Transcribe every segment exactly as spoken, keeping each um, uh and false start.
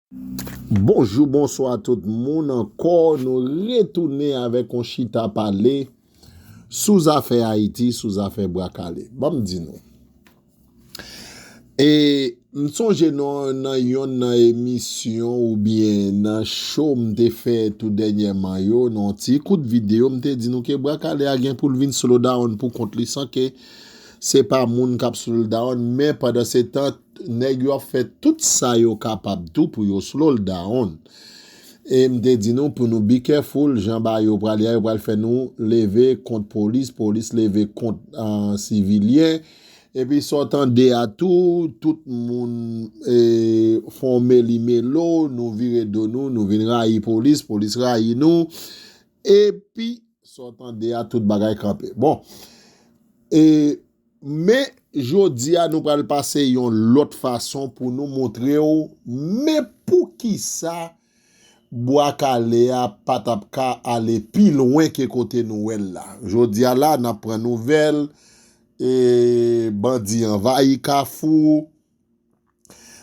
Bonjou, bonswa tout moun ankò. Nou retounen avèk yon chita pale sou zafè Ayiti, sou zafè bwa kale. Ban m di nou. E m sonje nan, nan yonn nan emisyon oubyen nan show m te fè tou dènyèman yo, nan yon ti kout videyo, m te di nou ke bwa kale a gen pou l vin slow down pou kont li san ke se pa moun k ap slow down, men pandan se tan, nèg yo ap fè tout sa yo kapab tou pou yo slow l down. E m te di nou pou nou be careful, jan bagay yo prale a, yo pral fè nou leve kont polis, polis leve kont uh, sivilyen. Epi sa w tande a tou, tout moun e, fè yon meli melo, nou vire do nou, nou vin rayi polis, polis rayi nou. Epi sa w tande a, tout bagay kanpe. Bon, e, men jodi a nou pral pase yon lòt fason pou nou montre w men poukisa bwa kale a pa t ap ka ale pi lwen ke kote nou wè l la. Jodi a la, n ap pran nouvèl, e, bandi anvayi Kafou.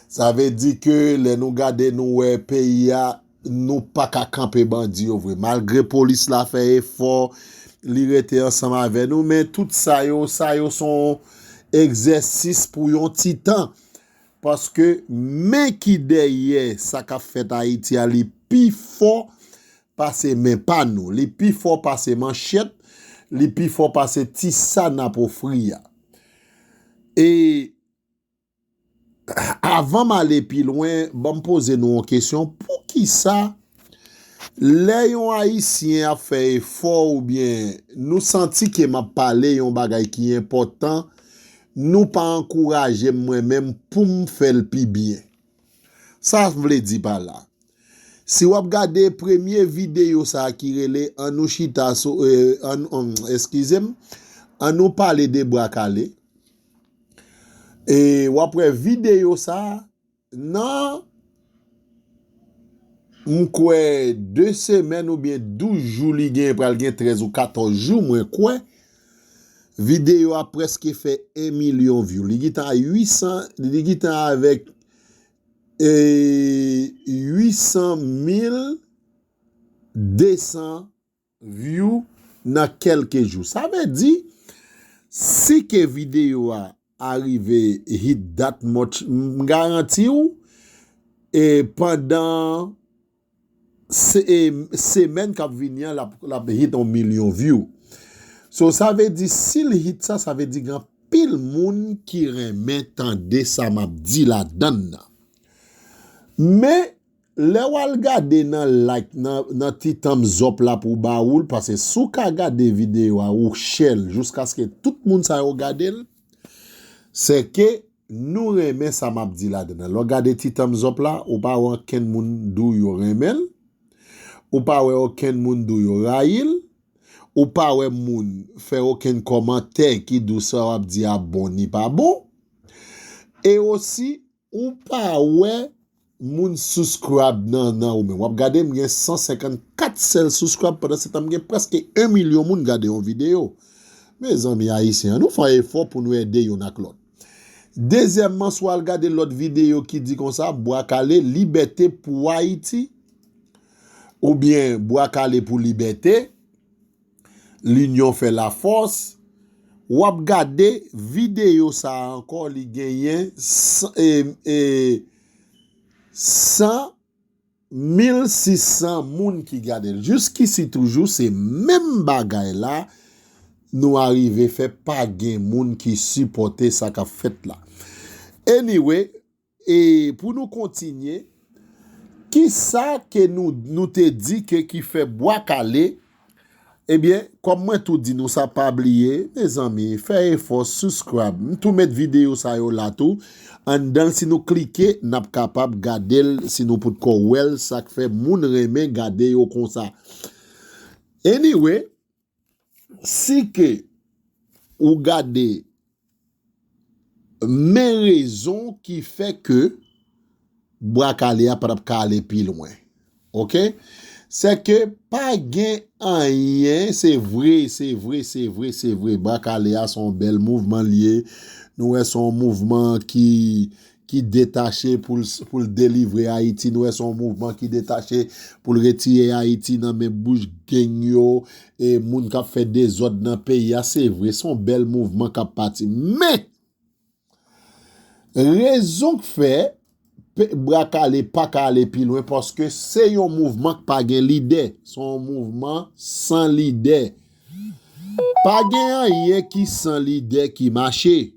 Sa vle di ke lè nou gade, nou wè peyi a, nou pa ka kanpe bandi yo vre. Malgre polis la fè efò, li rete ansanm avè nou, men tout sa yo, sa yo se yon egzèsis pou yon ti tan. Paske men ki dèyè sa k ap fèt Ayiti a, li pi fò pase men pa nou. Li pi fò pase manchèt, li pi fò pase ti sa n ap ofri a. E avan m ale pi lwen, ban m poze nou yon kesyon. Poukisa lè yon Ayisyen ap fè efò oubyen nou santi ke m ap pale yon bagay ki enpòtan, nou pa ankouraje m mwen menm pou m fè l pi byen? Sa m vle di pa la. Si w ap gade premye videyo sa a ki rele An nou chita sou, e, an, an, eskize m, An nou pale de bwa kale, e w ap wè videyo sa a, nan, m kwè, de semèn oubyen douz jou li gen, pral gen trèz ou katòz jou, mwen kwè, videyo a prèske fè en milyon view. Li gentan a uit san, li gentan avèk e, uit san mil de san view nan kèlke jou. Sa vle di, si ke videyo a arive hit that much, m garanti w, e pandan se, e, semèn k ap vini an, l ap, l ap hit yon milyon view. So, sa vle di, si l hit sa, sa vle di gen anpil moun ki renmen tande sa m ap di ladann nan. Men, lè w al gade nan like, nan, nan ti thumbs up la pou ba ou l, paske si w ka gade videyo a, ou share l jiskaske tout moun sa yo gade l, se ke nou renmen sa m ap di ladan l. Lè w gade ti thumbs up la, ou pa wè okenn moun di w yo renmen l, ou pa wè okenn moun di w yo rayi l, ou pa wè moun fè okenn kòmantè ki di w sa w ap di a bon ni pa bon. E osi, ou pa wè moun subscribe nan, nan ou menm. W ap gade, m gen san senkannkat sèl subscribe, pandan se tan m gen prèske en milyon moun gade yon videyo. Mezanmi ayisyen, an nou fè efò pou nou ede youn ak lòt. Dezyèmman, si w al gade lòt videyo ki di konsa, Bwa Kale, Libète pou Ayiti, oubyen Bwa Kale pou Libète, Linyon fè lafòs. W ap gade videyo sa a ankò, li genyen san, e, e, san, mil sis san moun ki gade l. Jiskisi toujou, se menm bagay la nou arive fè, pa gen moun ki sipòte sa k ap fèt la. Anyway, e pou nou kontinye, kisa ke nou, nou te di ke ki fè Bwa Kale, ebyen, kòm mwen tou di nou sa, pa bliye, mezanmi, fè efò, subscribe. M tou met videyo sa yo la tou. Anndan l, si nou klike, n ap kapab gade l, si nou potko wè l, sa k fè moun renmen gade yo konsa. Anyway, si ke ou gade men rezon ki fè ke Bwa Kale a pa t ap ka ale pi lwen. Oke? Se ke pa gen anyen, se vre, se vre, se vre, se vre. Bwa Kale a se yon bèl mouvman l ye. Nou wè se yon mouvman ki, ki detache pou l, pou l delivre Ayiti. Nou wè se yon mouvman ki detache pou l retire Ayiti nan men bouch gang yo, e moun k ap fè dezòd nan peyi a. Se vre, se yon bèl mouvman k ap pati. Men, rezon k fè pe- Bwa Kale pa ka ale pi lwen, paske se yon mouvman k pa gen lidè. Se yon mouvman san lidè. Pa gen anyen ki san lidè ki mache.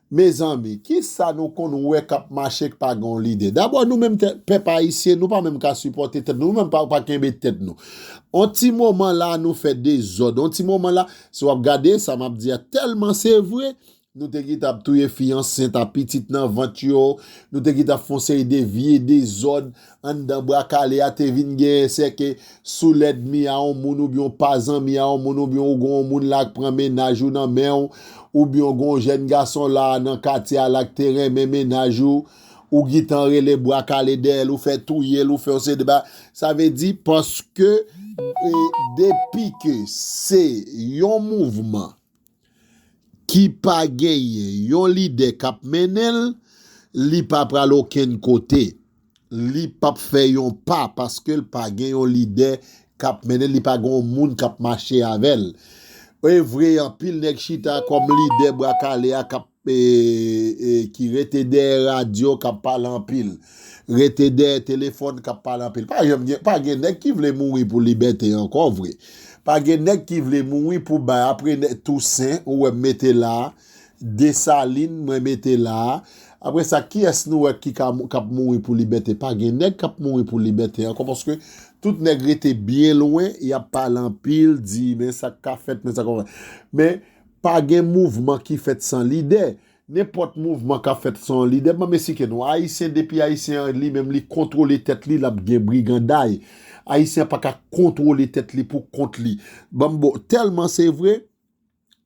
Mezanmi, kisa nou konn wè k ap mache k pa gen yon lidè? Dabò, nou menm tè- pèp ayisyen, nou pa menm ka sipòte tèt nou, nou menm pa, pa kenbe tèt nou. On ti moman la, nou fè dezòd. On ti moman la, si w ap gade, sa m ap di a tèlman se vre, nou te gentan ap touye fi ansent a, pitit nan vant yo, nou te gentan ap fè yon seri de vye dezòd, anndan Bwa Kale a te vin genyen, se ke sou lènmi a yon moun oubyen w pa zanmi a yon moun oubyen w gen yon moun la k pran mennaj ou nan men w, oubyen w gen yon jèn gason la nan katye a la k te renmen mennaj ou, ou gentan rele Bwa Kale dèyè l, ou fè touye l, ou fè yon seri de ba. Sa vle di paske e, depi ke se yon mouvman ki pa genyen yon lidè k ap mennen l, li pa pral okenn kote. Li p ap fè yon pa paske l pa gen yon lidè k ap mennen l, li pa gen yon moun k ap mache avè l. E vre, anpil nèg chita kòm lidè Bwa Kale a k ap, e, e, ki rete dèyè radyo, k ap pale anpil. Rete dèyè telefòn, k ap pale anpil. Pa janm gen, pa gen nèg ki vle mouri pou libète ankò vre. Pa gen nèg ki vle mouri pou bay apre nè- Tousen, ou wè m mete la. Desalin, mwen mete la. Apre sa, kiyès nou wè ki ka, k ap mouri pou libète? Pa gen nèg k ap mouri pou libète ankò, paske tout nèg rete byen lwen, y ap pale anpil, di, men sa k ka fèt, men sa k ka fèt. Men, pa gen mouvman ki fèt san lidè. Nenpòt mouvman k ap fèt san lidè, ban m esplike nou. Ayisyen, depi Ayisyen an li menm, li kontwole tèt li, l ap gen briganday. Ayisyen an pa ka kontwole tèt li pou kont li. Ban m bo, tèlman se vre,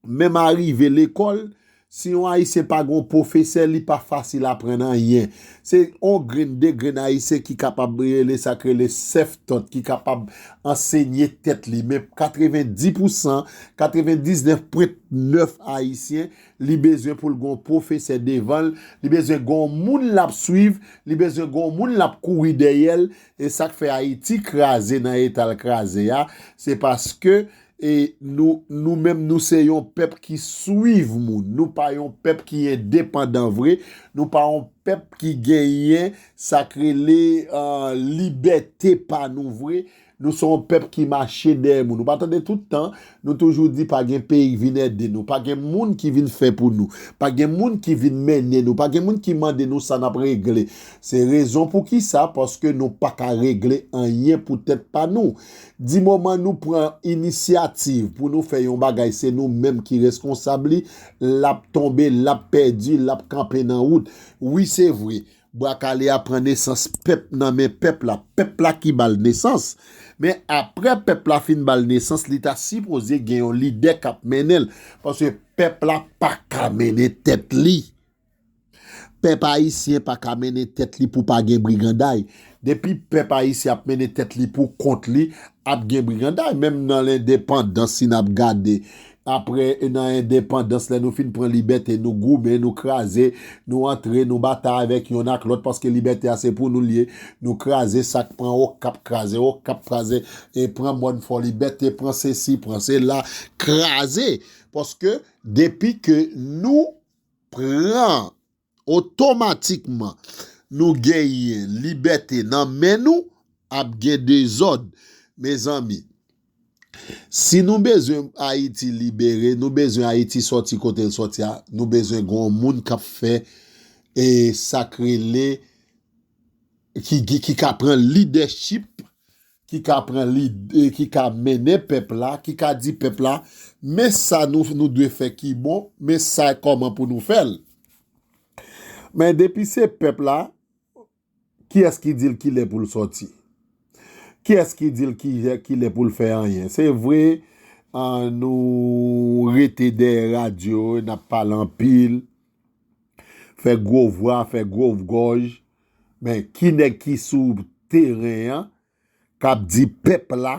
menm arive lekòl, si yon Ayisyen pa gen yon pwofesè, li pa fasil aprann anyen. Se yon grenn, de grenn Ayisyen ki kapab rele sa k rele self-taught, ki kapab ansenye tèt li. Men katrevendis pousan, katrevendiznèf pwen nèf Ayisyen, li bezwen pou l gen yon pwofesè devan l, li bezwen gen yon moun l ap swiv, li bezwen gen yon moun l ap kouri dèyè l. E sa k fè Ayiti kraze nan eta l kraze a, se paske e nou, nou menm, nou se yon pèp ki swiv moun. Nou pa yon pèp ki endepandan vre. Nou pa yon pèp ki genyen sa k rele, e, libète pa nou vre. Nou se yon pèp ki mache dèyè moun. Ou pa tande tout tan, nou toujou di pa gen peyi k vin ede nou. Pa gen moun ki vin fè pou nou. Pa gen moun ki vin mennen nou. Pa gen moun ki mande nou sa n ap regle. Se rezon pou ki sa, paske nou pa ka regle anyen pou tèt pa nou. Di moman nou pran inisyativ pou nou fè yon bagay, se nou menm ki reskonsab li, l ap tonbe, l ap pèdi, l ap kanpe nan wout. Wi, se vre. Bwa Kale a pran nesans pèp nan men pèp la. Pèp la ki ba l nesans. Men apre pèp la fin ba l nesans, li ta sipoze gen yon lidè k ap mennen l. Paske pèp la pa ka mennen tèt li. Pèp ayisyen pa ka mennen tèt li pou pa gen briganday. Depi pèp ayisyen ap mennen tèt li pou kont li, ap gen briganday. Menm nan lendepandans, si n ap gade, apre nan endepandans, lè nou fin pran libète, nou goumen, nou kraze, nou antre, nou batay avèk yonn ak lòt, paske libète a se pou nou l ye. Nou kraze sa k pran Okap, kraze Okap, kraze, e pran Mòn Fò Libète, pran sesi, pran sela, kraze. Paske depi ke nou pran otomatikman nou genyen libète nan men nou, ap gen dezòd. Mezanmi, si nou bezwen Ayiti libere, nou bezwen Ayiti sòti kote l sòti a, nou bezwen gen yon moun k ap fè e sa k rele, ki, ki, ki ka pran lidèchip, ki ka pran lide, ki ka mennen pèp la, ki ka di pèp la, men sa nou, nou dwe fè ki bon, men sa kòman pou nou fè l. Men depi se pèp la, kiyès ki di l kilè pou l sòti? Kiyès ki di l ki, kilè pou l fè anyen? Se vre, a, nou rete dèyè radyo, n ap pale anpil, fè gwo vwa, fè gwo gòj, men ki nèg ki sou teren an k ap di pèp la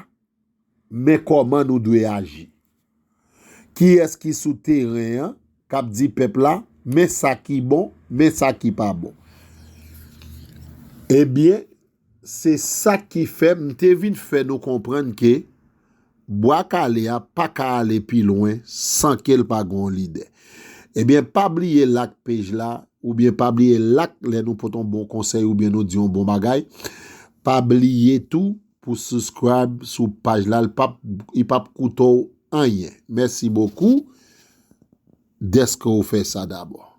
men kòman nou dwe aji? Kiyès ki sou teren an k ap di pèp la men sa ki bon, men sa ki pa bon. Ebyen, se sa ki fè m te vin fè nou konprann ke Bwa Kale a pa ka ale pi lwen san ke l pa gen yon lidè. Ebyen, pa bliye like page la, oubyen pa bliye like lè nou pote yon bon konsèy oubyen nou di yon bon bagay. Pa bliye tou pou subscribe sou paj la, li p ap, li p ap koute w anyen. Mèsi bokou dèske w fè sa dabò.